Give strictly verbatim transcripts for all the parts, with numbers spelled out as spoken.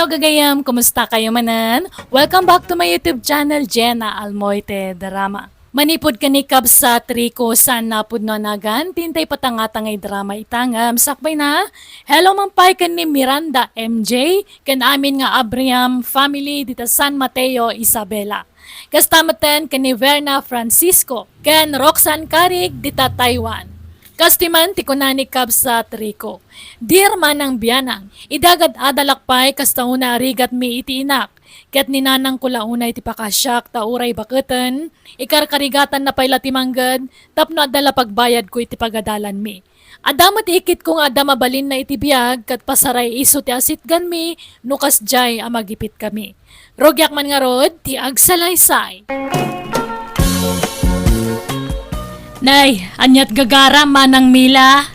Gagayam, kumusta kayo manen? Welcome back to my YouTube channel, Jenna Almoite Drama. Manipud ken ni Kabsat Rico, saan napudno a nagan ti intay patangatan nga drama ita ngem sakbay na. Hello man pay ken ni Miranda M J, ken amin nga Abraham family dita San Mateo, Isabela. Kasta metten ken ni Verna Francisco ken Roxanne Carig dita Taiwan. Kastoy man ti kuna ni Kabsat Rico, "Dear Manang Bianang, idagad adalak pay kasta una a rigatmi iti inak, ket ni nanangko la unay ti pakasiak ta uray baketen, ikarkarigatanna pay la ti mangged tapno adda la pagbayadko iti pagadalanmi. Adda met ikitko nga adda mabalinna iti biag ket pasaray isu ti asitganmi no kasdiay a magipitkami. Rugiak man ngarud ti agsalaysay." Nay, aniat gagaram, Manang Mila?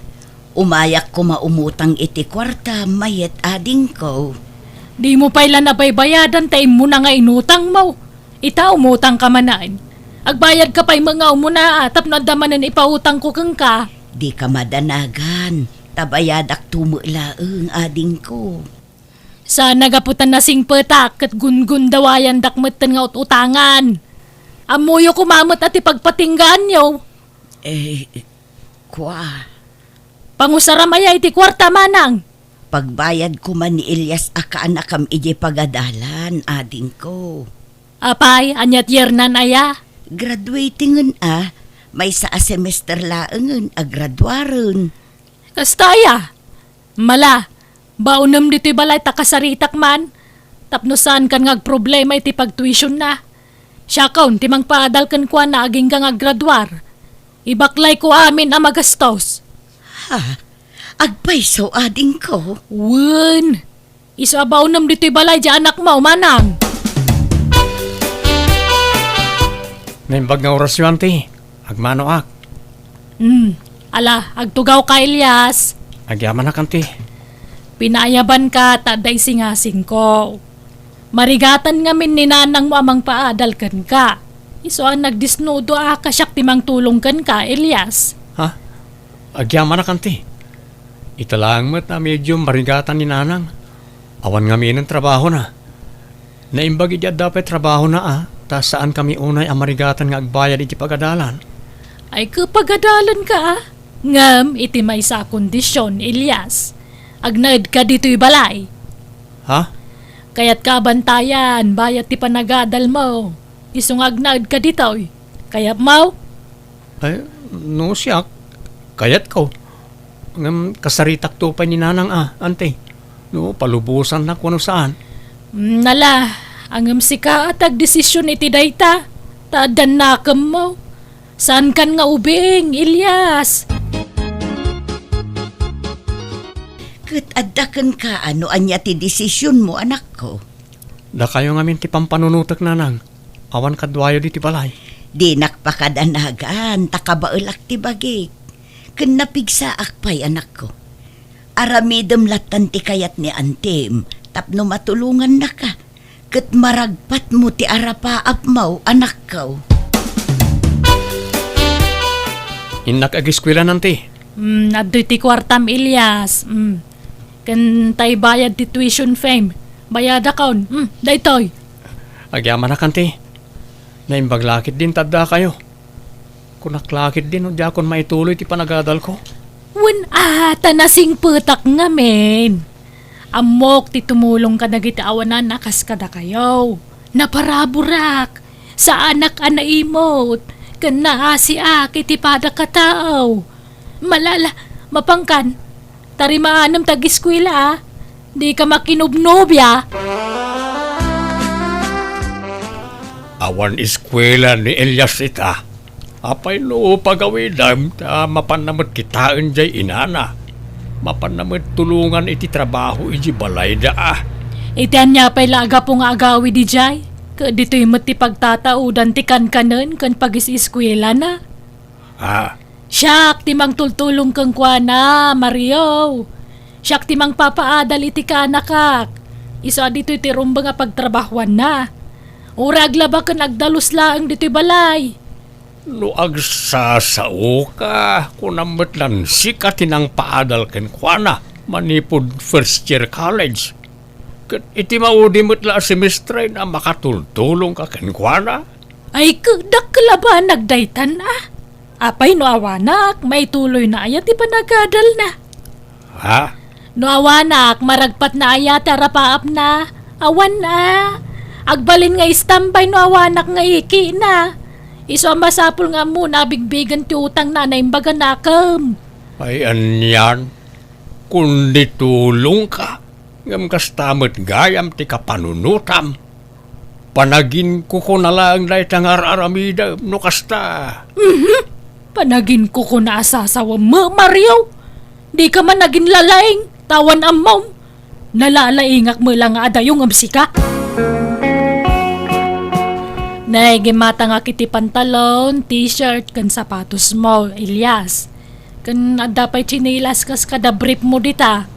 Umayak koma umutang iti kuarta, mayat adingko. Dimo pay la nabaybayadan ta immuna nga inutangmo. Ita, umutang ka manen. Agbayad ka pay met nga umuna, a, tapno adda manen ipautangko kenka. Di ka madanagan, ta bayadak to met laeng, adingko. Saan a gapu ta nasingpetak ket gungundawayandak metten nga ut-utangan. Ammoyo koma met a ti pagpatinggaanyo. Eh, kua. Pangusaram aya iti kuarta, Manang? Pagbayad koma ni Elias a kaanakam idiay pagadalan, adingko. Apay, ania ti yernan aya? Graduating-en a, maysa a semester laengen a graduaren. Kasta aya? Mala, baonem ditoy balay ta kasaritak man, tapno saankan nga agproblema iti pagtuisionna. Siakon ti mangpaadal kenkuana agingga nga aggraduar. Ibaklayko amin a magastos. Ha? Agpayso, adingko? Wen. Isu a baonem ditoy balay diay anakmo, Manang. Naimbag nga orasyo, anti. Agmanoak. Hmm. Ala, agtugaw ka, Elias. Agyamanak, anti. Pinaayaban ka ta adda isingasingko. Marigatan ngamin ni nanangmo a mangpaadal kenka. Isu a nagdisnudo a kasiak ti mangtulong kenka, Elias. Ha? Agyamanak, anti. Ita laeng met a medium marigatan ni nanang. Awan ngamin trabahona. Naimbag idi adda pay trabahona a, ta saankami unay a marigatan nga agbayad iti pagadalan. Ay, kapagadalanka a. Ngem iti maysa a kondisyon, Elias, agnaedka ditoy balay. Ha? Kayatka a bantayan, bayat ti panagadalmo. Isu nga agnaedka ditoy. Kayatmo? Ay, no siak, kayatko. Ngem kasaritakto pay ni nanang a, anti. No palubosannak wenno saan. Mm, ala, ngem sika a ti agdesisyon iti dayta, ta addan nakemmo. Saankan nga ubing, Elias. Ket adda kenka a no ania ti desisyonmo, anakko? Dakayo ngamin ti pampanunotek, nanang. Awan kaduayo ditoy balay. Dinak pakadanagan, ta kabaelak ti bagik. Ken napigsaak pay, anakko. Aramidem lattan ti kayat ni antim tapno matulongannaka. Ket maragpatmo ti arapaapmo, anakko. Innak ageskuela, anti. Mm, adtoy ti kuartam, Elias. Mm. Ken tay bayad ti tuition feem. Bayadakon. Mm, daytoy. Agyamanak, anti. Naimbag la ketdin ta addakayo. Kunak la ketdi no diakon maituloy ti panagadalko. Wen a, ta nasingpetak ngamin. Ammok ti tumulong kadagiti awanan a kas kadakayo. Naparaburak, saanak a naimut, ken naasiak iti padak a tao. Malala, mapankan, tarimaanem ta ageskuela a. Dika makinubnobia. Awan eskuela ni Elias ita. Apay no pagawidem ta mapanna met kitaen jay inana. Mapanna met tulongan iti trabaho iti balayda a. Iti ania pay la a gapu nga agawid idiay? Ket ditoy met ti pagtataodan ti kankanen ken pagis-eskuelana. Ah. Siak ti mangtultulong kenkuana, Mario. Siak ti mangpapaadal iti kaanakak. Isu a ditoy ti rumbeng a pagtrabahoanna. Uray aglaba ken agdalus laeng ditoy balay. No agsasaoka, kunam met lan sika ti nangpaadal kenkuana manipud first year college. Ket iti maudi met la a semestre a makatultulongka kenkuana? Ay, ket dakkel a banag daytan, a. Apay no awanak, maituloyna aya ti panagadalna? Ha? No awanak, maragpatna aya ti arapaapna? Awan, a. Agbalin nga istambay no awanak nga ikina. Isu a masapul nga ammona a bigbigen ti utangna a naimbag a nakem. Ay, anian? Kundi tulongka, ngem kasta met gayam ti kapanunotam. Panaginkukuna laeng dayta nga ar-aramidem no kasta. Mhm. Panaginkukuna a sasawem, Mario. Dika man aginlalaing, ta awan ammom. Nalalaingak met la nga adayo ngem sika. Nay, gimmatangak iti pantalon, t-shirt, ken sapatos mo, Elias. Ken adda pay tsinelas kas kada brief mo dita.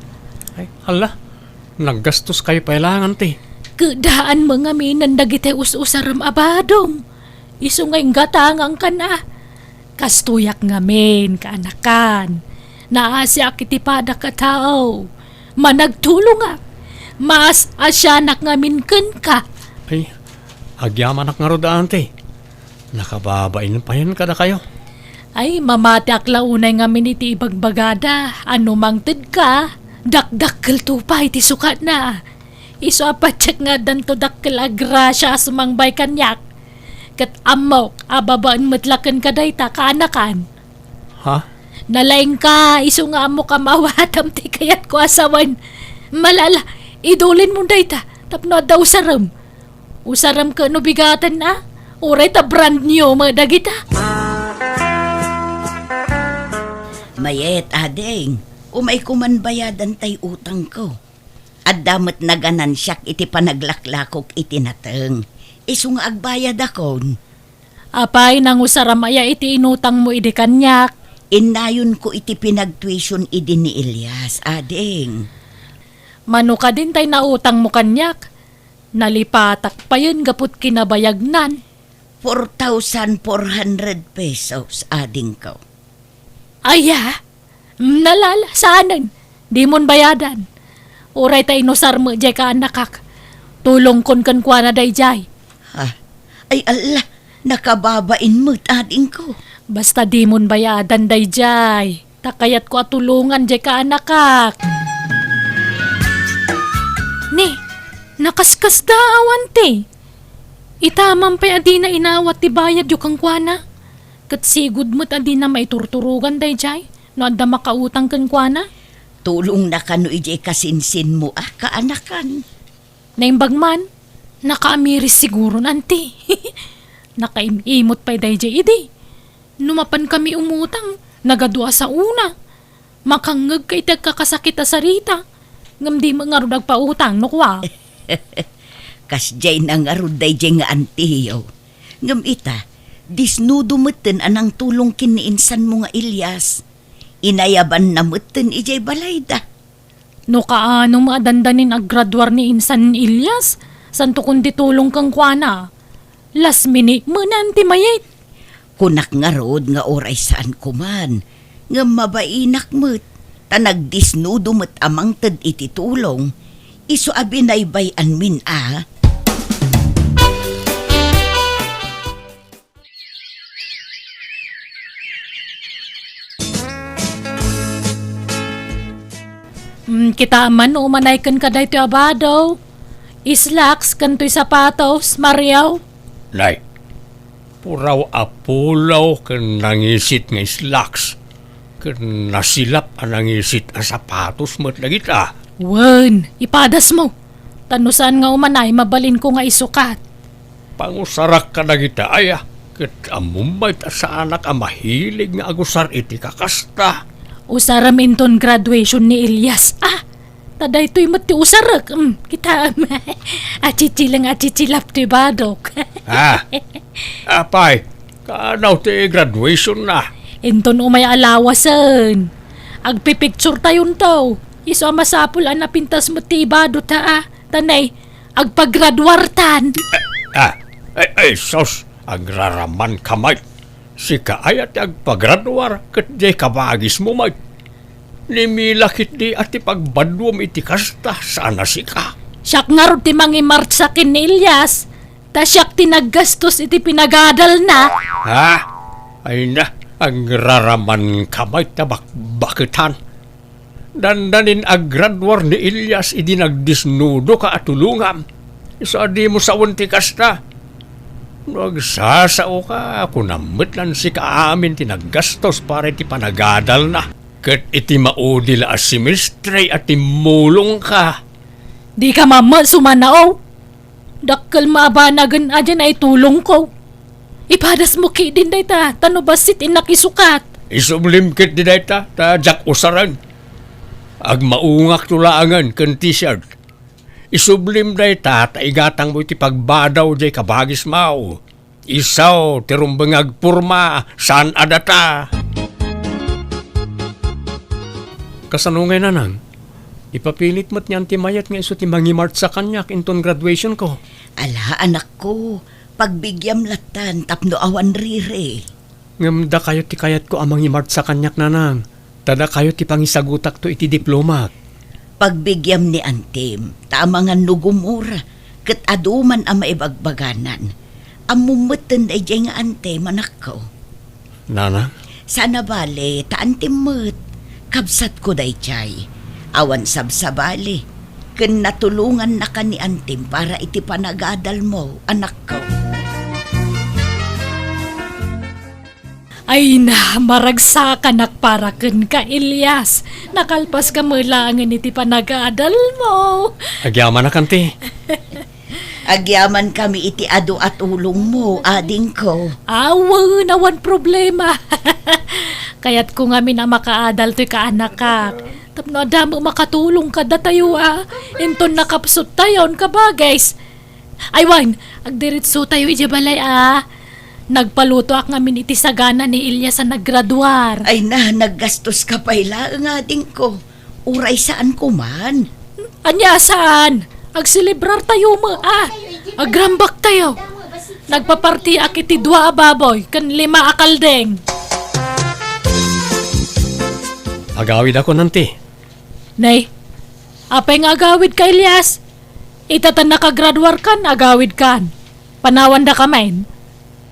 Ay, hala, naggastos kayo pay laeng, anti. Keddaan mo ngamin dagiti us-usarem a badom. Isu nga inggatangangkan a. Kastoyak ngamin, kaanakan. Naasiak iti padak a tao. Managtulongak. Maas-asianak ngamin kenka. Ay, agyamanak ngarud, anti. Nakababain payen kadakayo. Ay, mamatiak la unay ngamin iti ibagbagada. Ano mangted ka, dakdakkelto pay ti sukatna. Isu a patiek nga addanto dakkel a grasia a sumangbay kaniak. Ket ammok a babaen met la kenka dayta, kaanakan. Ha? Nalaingka, isu nga ammok a maawatam ti kayatko a sawen. Malala, idulinmo dayta tapno adda usarem. Usarem ket no bigaten a, uray ta brand new met dagita. Mayet, ading, umayko man bayadan tay utangko. Adda met naganansiak iti panaglaklakok iti nateng. Isu nga agbayadakon. Apay, nangusaram aya iti inutangmo idi kaniak? Innayonko iti pinagtuition idi ni Elias, ading. Mano kadin tay nautangmo kaniak? Nalipatak payen gaput kinabayagnan. Four thousand four hundred pesos, adingko. Aya? Mm, nalala, saanen? Dimon bayadan. Uray ta inusar met jay kaanakak. Tulongkon kenkuana dayjay. Ha? Ay, alla, nakababain met, adingko. Basta dimon bayadan dayjay. Ta kayatko a tulongan jay kaanakak. Ni, nakaskasda awan ti. Itaman pay a dina inawat ti bayadyo kenkuana. Ket sigud met a dina maiturturogan dayjay no adda makautang kenkuana. Tulongna kano idiay kasinsinmo a kaanakan. Naimbag man, nakaamiris siguron, anti. Nakaim-imot pay dayjay idi. No mapankami umutang, nagadu a saona. Makangngegka iti agkakasakit a sarita, ngem di met ngarud agpautang no kua. Kasdiay na ngarud dayjay nga antiyo. Ngem ita, disnudo metten a nangtulong ken ni insanmo nga Elias. Inayabanna metten idiay balayda. No kaano met a dandanin aggraduar ni insan ni Elias, santo kundi tulong kenkuana. Last minute menan ti mayat. Kunak ngarud nga uray saanko man, ngem mabainak met, ta nagdisnudo met a mangted iti tulong, isu a binaybay-anmin a. Mm, kita man no umanay kenka daytoy a bado. Slacks ken toy sapatos, Mario. Nay, puraw a pulaw ken nangisit nga slacks, ken nasilap a nangisit a sapatos met dagita. Wen, ipadasmo. Ta no saan nga umanay, mabalinko nga isukat. Pangusarak kadagita aya, ket ammom met a saanak a mahilig nga agusar iti kakasta. Usarem inton graduation ni Elias. Ah, ta daytoy met ti usarek. Mm, kitaem. Atsitsila nga atsitsilap ti badok. Ah, apay, kaano ti graduation na? Inton umay a lawasen. Agpipicture tayonto. Isu a masapul a napintas met ti ibado ta, ah. Ta nay, agpagraduartan. Ah, ay, ay, sus, agraraman ka, Mike. Sika aya ti agpagraduar ket diay kabagismo, Mike. Ni Mila ketdi a ti pagbaduam iti kasta, saan a sika. Siak ngarud ti mangimartsa ken ni Elias, ta siak ti naggastos iti pinagadalna. Ha? Ay na, agraraman ka met ta bakbaketan. Dandanin agraduar ni Elias idi nagdisnudoka a tulongam. Isu a dimo sawen ti kasta. No agsasaoka, kunam met lan sika amin ti naggastos para iti panagadalna. Ket iti maudi la a semestre a timmulongka. Dika mammet sumanao. Dakkel maabanagen a diay naitulongko. Ipadasmo ketdin dayta, ta no bassit innak isukat. Isublim ketdi dayta, ta diak usaren. Agmaungakto laengen ken t-shirt. Isublim dayta, ta igatangmo iti pagbadaw diay kabagismo. Isu ti rumbeng nga agporma, saan a data. Kasano ngay, nanang? Ipapilit met ni Auntie Mayet nga isu ti mangimartsa kaniak inton graduationko. Ala, anakko, pagbigyam lattan tapno awan riri. Ngem dakayo ti kayatko a mangimartsa kaniak, nanang. Ta dakayo ti pangisagutakto iti diplomak. Pagbigyam ni Antim, ta amangan no gumura, ket adu man a maibagbaganan. Ammom metten daydiay nga Antim, anakko. Nana? Saan a bale, ta Antim met. Kabsatko daydiay. Awan sabsabali. Ken natulongannaka ni Antim para iti panagadalmo, anakko. Ay na, maragsakanak para kenka, Elias. Nakalpaska met laengen iti panagadalmo. Agyamanak, Anti. Agyamankami iti adu a tulongmo, adingko. Awan, awan problema. Kayatko ngamin a makaadal toy kaanakak. Tapno adda met makatulong kadatayo a. Inton nakapsuttayon, kabagis. Ay wen, agdiretsotayo idiay balay a. Nagpalutoak ngamin iti sagana ni Elias a naggraduar. Ay na, naggastoska pay laeng, adingko. Uray saanko man. Ania saan? Agselebrartayo met a. Agrambaktayo. Nagpapartiak iti dua a baboy ken lima a kaldeng. Agawidakon, Anti. Nay, apay nga agawidka, Elias? Ita ta nakagraduarkan, agawidkan. Panawandaka met.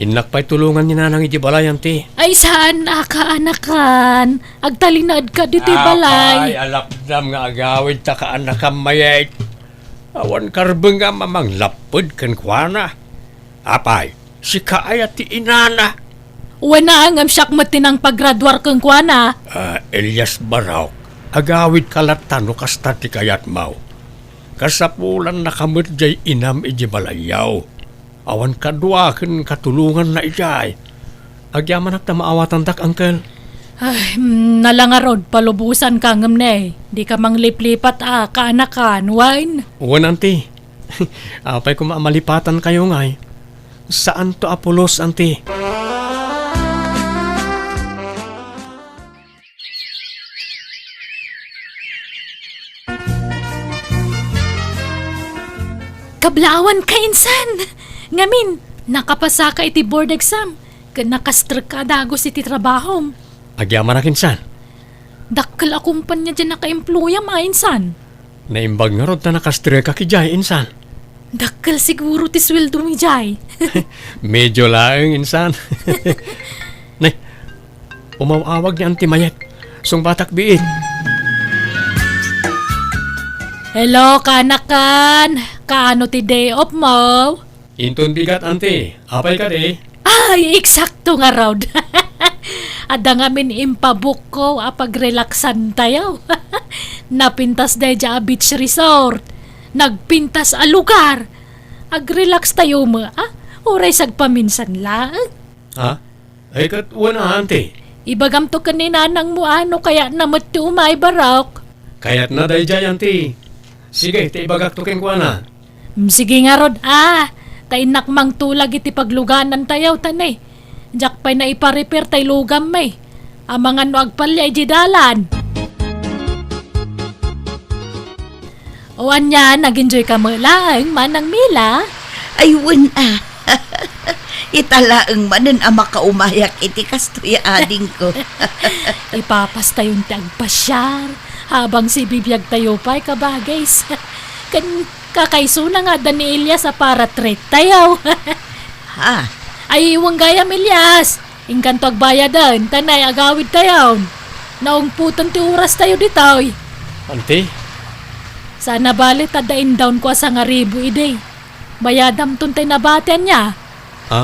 Innak pay tulongan ni Nanang idiay balay, Anti. Ay, saan a kaanakan? Agtalinaedka ditoy balay. Apay, alapdam nga agawidta kaanakam, Mayet. Awan karbengam a manglapped kenkuana. Apay, sika aya ti inana? Wen a, ngem siak met ti nangpagraduar kenkuana. Ah, Elias Barok, agawidka latta no kasta ti kayatmo. Kasapulannaka met diay inam idiay balayyo. Awan kadua ken katulonganna idiay. Agyamanak ta maawatandak, Uncle. Ay, mm, nala ngarud, palubosanka ngem ne, dika mangliplipat a kaanakan, wen? Wen, Auntie. Apay koma a malipatankayo ngay? Saanto a pulos, Auntie. Kablaawanka, insan! Ngamin, nakapasaka iti board exam, ken nakastrekka a dagus iti trabahom. Agyamanak, insan. Dakkel a kumpanya diay nakaemployam a, insan. Naimbag ngarud ta nakastrekak idiay, insan. Dakkel siguro ti sueldom idiay. Medyo laeng, insan. Nay, umaw-awag ni Auntie Mayet. Sungbatak biit. Hello, kaanakan. Kaano ti day off mo? Inton bigat, Auntie. Apay kadi? Ay, eksakto ngarud. Adda ngamin impabukko a pagrelaksantayo. Napintas daydiay a beach resort. Nagpintas a lugar. Agrelakstayo met, a? Uray sagpaminsan laeng. Ha? Ay, ket wen a, Auntie. Ibagamto ken ni nanangmo a no kayatna met ti umay, Barok. Kayatna daydiay, Auntie. Sige, ta ibagakto kenkuana. Mm, sige ngarud a. Ta innak mangtulag iti pagluganantayo, ta ne, diak pay naipa-repair tay lugam, may. Amangan no agpalia idiay dalan. O ania, nag-enjoy ka met laeng, Manang Mila? Ay, wen a. Ita laeng manen a makaumayak iti kastoy, adingko. Ipapastayon ti agpasiar, habang sibibiagtayo pay, kabagis. Ken Kakaisuna nga adda ni Elias a para treat tayo. Ha? Ay, iwang gayam, Elias. Inkanto agbayadan, ta nay agawid tayo. Naungputan ti oras tayo ditoy. Auntie? Sana bale ta adda indawnko a sangaribu idi. Bayadam ton tay nabati ania. Ha?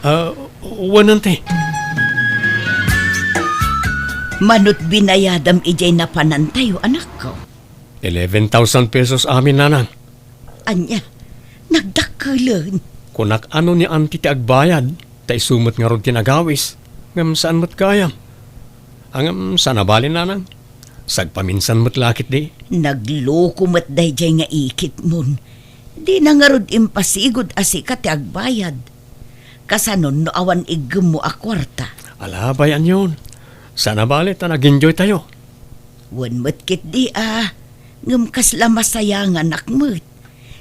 Ah, wen, auntie. Manut binayadam idiay napanan tayo, anakko. Eleven thousand pesos amin, nanang. Ania, nagdakkelen. Kunak a no ni auntie ti agbayad, ta isu met ngarud ti nagawis, ngem saan met gayam. Ngem sana bale, nanang. Sagpaminsan met la ketdi. Nagloko met daydiay nga ikitmon. Dina ngarud impasigud a sika ti agbayad. Kasanon no awan iggemmo a kuarta? Ala, bay-anyon. Sana bale ta nag-enjoy tayo. Wen met ketdi a, ngem kasla masayanganak met.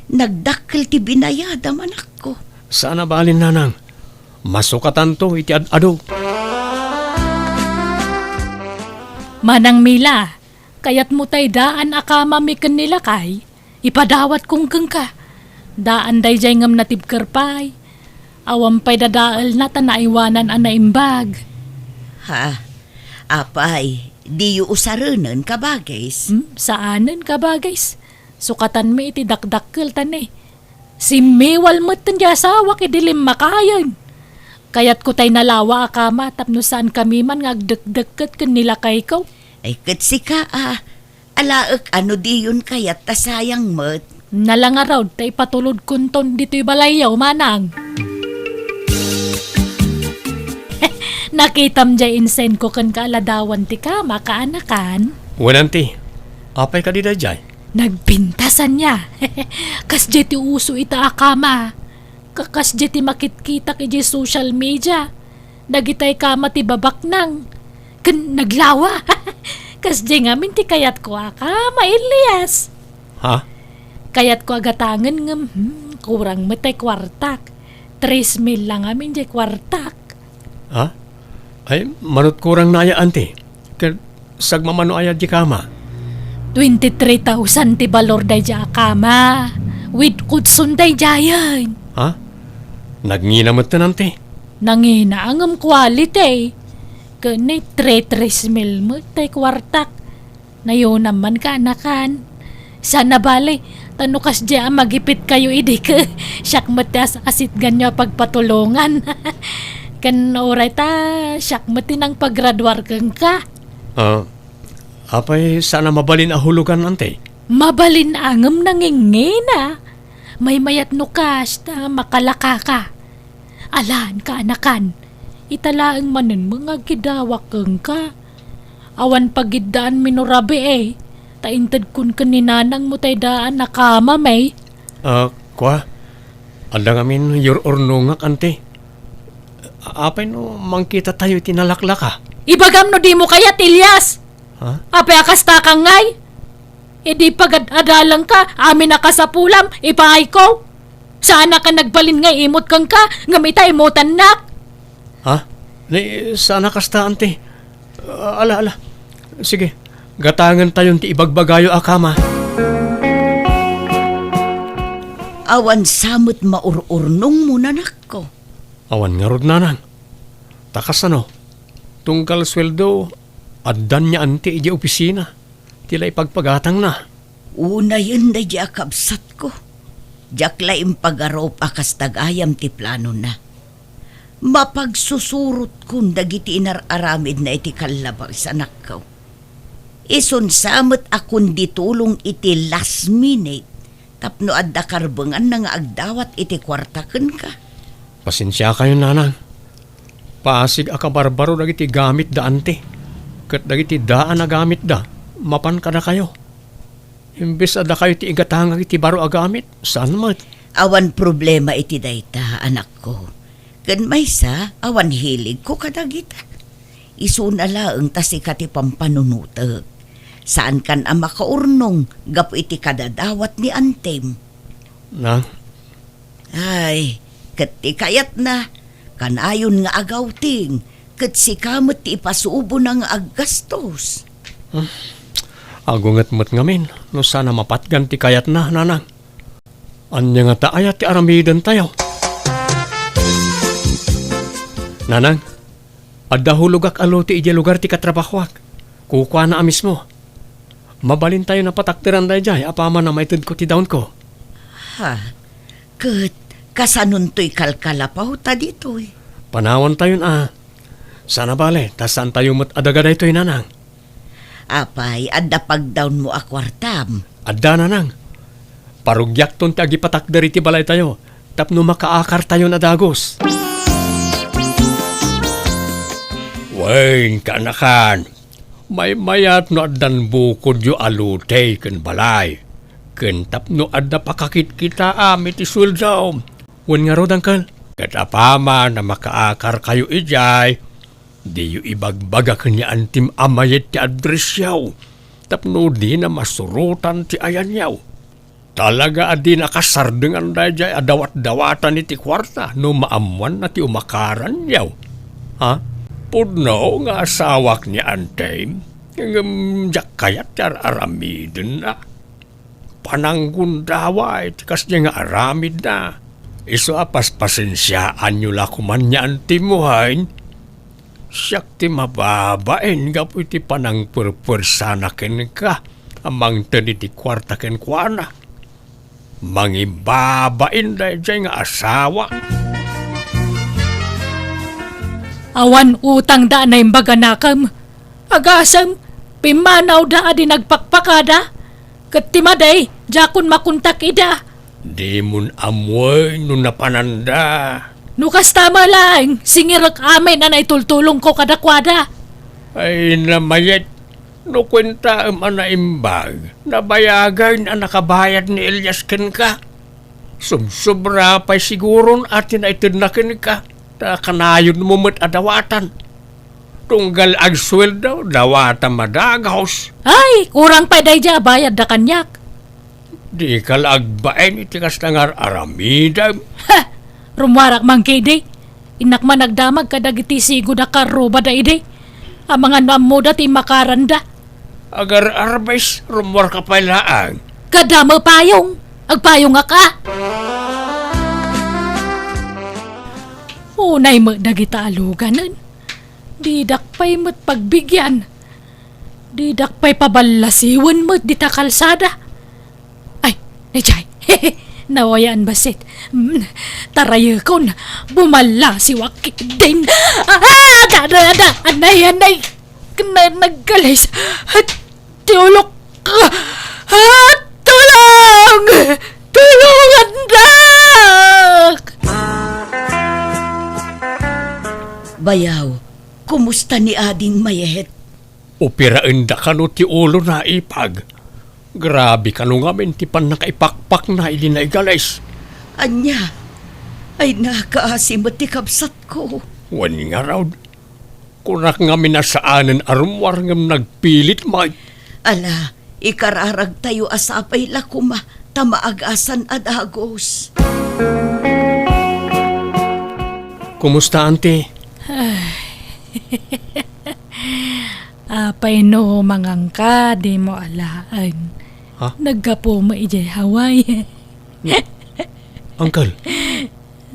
Nagdakkel ti binayadam, anakko. Sana bale, nanang. Masukatanto iti ad-adu. Manang Mila, kayatmo tay daan a kamami ken ni lakay? Ipadawatko kenka. Daan daydiay ngem natibker pay. Awan pay dadaelna ta naiwanan a naimbag. Ha? Apay, diyo usarenen, kabagis? Hmm, saanen, kabagis. Sukatanmi iti dakdakkel ta ne. Simmiwal metten ti asawak idi limmakayen. Kayatko tay nalawa a kama tapno saankami man nga agdekdekket ken ni lakayko. Ay, ket sika a, alaek a no diyon kayat ta sayang met. Nala ngarud ta ipatulodkonton ditoy balayyo, manang. Nakitam jay insendko kenka a ladawan ti kama, kaanakan? Wen, auntie. Apay kadi dayjay? Nagpintas ania. Kasjay ti uso ita a kama. Ka-, kasjay ti makitkitak idiay social media. Dagitay kama ti babaknang. Ken naglawa. Kasjay ngamin ti kayatko a kama, Elias. Ha? Kayatko a gatangen ngem, hmm, kurang met tay kuartak. Tres mil la ngamin jay kuartak. Ha? Ay, manut kurang na aya, auntie. Ket sagmamano aya di kama? Twenty-three thousand ti balor daydi a kama. With kutson daydiayen. Ha? Nagngina metten, auntie. Nangina ngem quality. Ken ni tres tres mil met tay kuartak. Nayonam man, kaanakan. Sana bale, ta no kasdiay a magipitkayo idi ket siak met ti as-asitganyo a pagpatulongan. Ken uray ta siak met ti nangpagraduar kenka. Ah, apay saan a mabalin a hulogan, auntie? Mabalin a ngem nangingina. Maymayat no kas ta makalakaka. Alan, kaanakan, ita laeng manen nga agkidawak kenka. Awan pagiddaanmi no rabii, ta intedkon ken ni nanangmo tay daan a kamami. Ah, kua? Adda ngamin yur-urnongak, auntie. Apay no mangkitatayo iti nalaklaka? Ibagam no dimo kayat, Elias! Ha? Apay a kasta ka ngay? Idi pagad-adalangka, amin a kasapulam, ipaayko. Saanak a nagbalin nga imut kenka, ngem ita imutannak. Ha? Ni, saan a kasta, auntie. Ah, ala, ala. Sige, gatangentayon ti ibagbagayo a kama. Awan sa met maur-urnongmo, anakko. Awan ngarud, nanang. Ta kasano? Tunggal sueldo, addan ni auntie idiay opisina. Ti la ipagpagatangna. Unayen daydi a kabsatko. Diak la impagarup a kasta gayam ti planona. Mapagsusurotkon dagiti inar-aramidna iti kallabas, anakko. Isun sa met a kundi tulong iti last minute tapno adda karbenganna nga agdawat iti kuarta kenka. Pasensiakayon, nanang. Pasig a kabarbaro dagiti gamitda, auntie. Ket dagiti daan a gamitda, mapan kadakayo. Imbes a dakayo ti igatangak iti baro a gamit, saan met? Awan problema iti dayta, anakko. Ken maysa, awan hiligko kadagita. Isuna laeng ta sika ti pampanunotek. Saankan a makaurnong gapu iti kadadawat ni antem. Na? Ay, ket ti kayatna, kanayon nga agawting, ket sika met ti ipasubona nga aggastos. Hmm. Agunget met ngamin no saan a mapatgan ti kayatna, nanang. Ania ngata aya ti aramidentayo? Nanang, adda hulogak a lote idiay lugar ti katrabahoak. Kukuana a mismo. Mabalintayon a patakderan daydiay apaman a maitedko ti daonko. Ha? Ket kasanonto ikalkalapawta ditoy? Panawantayon a. Saan a bale, ta saantayo met a daga daytoy, Nanang. Apay, adda pagdaonmo a kuartam? Adda, Nanang. Parugiakton ti agipatakder iti balaytayo tapno makaakartayon a dagus. Wen, kaanakan, maymayat no addan bukodyo a lote ken balay, ken tapno adda pakakitkitaam iti sueldo. Wen ngarud, Uncle. Ket apaman a makaakarkayo idiay, diyo ibagbaga ken ni Antim a mayat ti addressyo, tapno dina masurotan ti ayanyo. Talaga a dina kasardengan daydiay a dawatdawatan iti kuarta no maammoanna ti umakaranyo. Ha? Pudno nga asawak ni Antim, ngem diak kayat ti ar-aramidenna. Pananggundaway ti kasdiay nga aramidna. Isu a paspasensiaanyo la koman ni Antim, wen. Siak ti mababain gapu iti panangperpersana kenka a mangted iti kuarta kenkuana. Mangibabain daydiay nga asawa. Awan utangda a naimbag a nakem. Agasem, pimmanawda a di nagpakpakada. Ket ti madi, diakon makontak ida. Dimon ammoen no napananda. No kasta met laeng, singirek amin a naitultulongko kadakuada. Ay, namayat, no kuentaem a naimbag, nabayagen a nakabayad ni Elias kenka. Subsobra pay siguron a ti naitedna kenka, ta kanayonmo met a dawatan. Tunggal agsueldo, dawata madagos. Ay, kurang pay daydiay a bayadda kaniak. Dika la agbain iti kasta nga ar-aramidem. Ha! Rummuarak man ketdi. Innak man agdamag kadagiti sigud a karrubada idi. Amangan no ammoda ti immakaranda. Agar-arbes, rummuarka pay laeng. Kada met payong, agpayongak a. Unay met dagita a luganen. Didak pay met pagbigian. Didak pay paballasiwen met dita kalsada. Ay, daydiay. Nawayaan bassit. Mm, tarayekon. Bumallasiwak ketdin. Ah, ada, ada, ada. Anay, anay. Kena naggalis. At ti ulok. Ah, tulong! Tulongandak! Bayaw, kumusta ni ading mayat? Operaenda kano ti ulona, ipag. Grabe kano ngamin ti pannakaipakpakna idi naigalis. Ania? Ay, nakaasi met ti kabsatko. Wen ngarud, kunak ngamin a saanen a rummuar ngem nagpilit met. Ala, ikararagtayo a sapay la koma ta maagasan a dagus. Kumusta, Auntie? Ay. Apay no mangangka, dimo alaen. Ha? Naggapu mo idiay Hawaii. Uncle,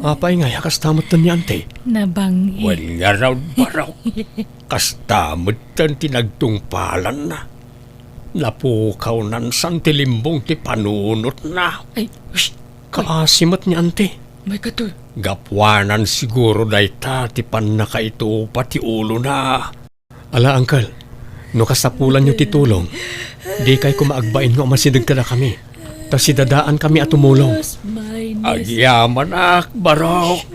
apay ngay a kasta metten ni Auntie? Nabang-i. Wen ngarud, Barok. Kasta metten ti nagtungpalanna. Napukawnan san ti limbong ti panunotna. Ay, shh! Kaasi met ni Auntie. May katoy. Gapuanan siguro dayta ti pannakaitupa ti ulona. Ala, Uncle, no kasapulanyo ti tulong, dikay koma agbain nga umasideg kadakami, ta sidadaankami a tumulong. Agyamanak, Barok.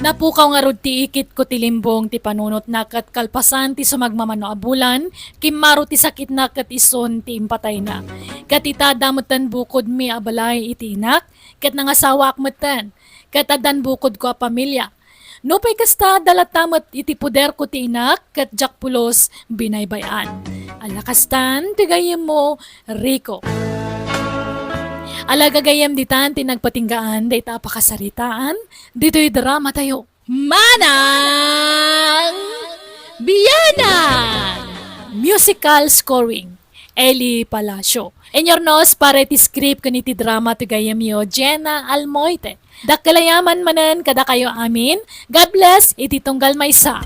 Napukaw ngarud ti ikitko ti limbong ti panunotna ket kalpasan ti sumagmamano a bulan, kimmaro ti sakitna ket isun ti impatayna. Ket ita adda metten bukodmi a balay iti inak, ket nangasawaak metten, ket addan bukodko a pamilia. Nupay kasta, adda latta met iti poderko ti inak, ket diak pulos binaybay-an. Ala kastan ti gayyemmo, Rico. Ala gagayyem, ditan ti nagpatinggaan dayta a pakasaritaan ditoy dramatayo. Manang Biyanan! Musical scoring. Eli Palacio. Inurnos para iti script ken iti drama ti gayyemyo, Jenna Almoite. Dakkel a yaman manen kadakayo amin. God bless iti tunggal maysa.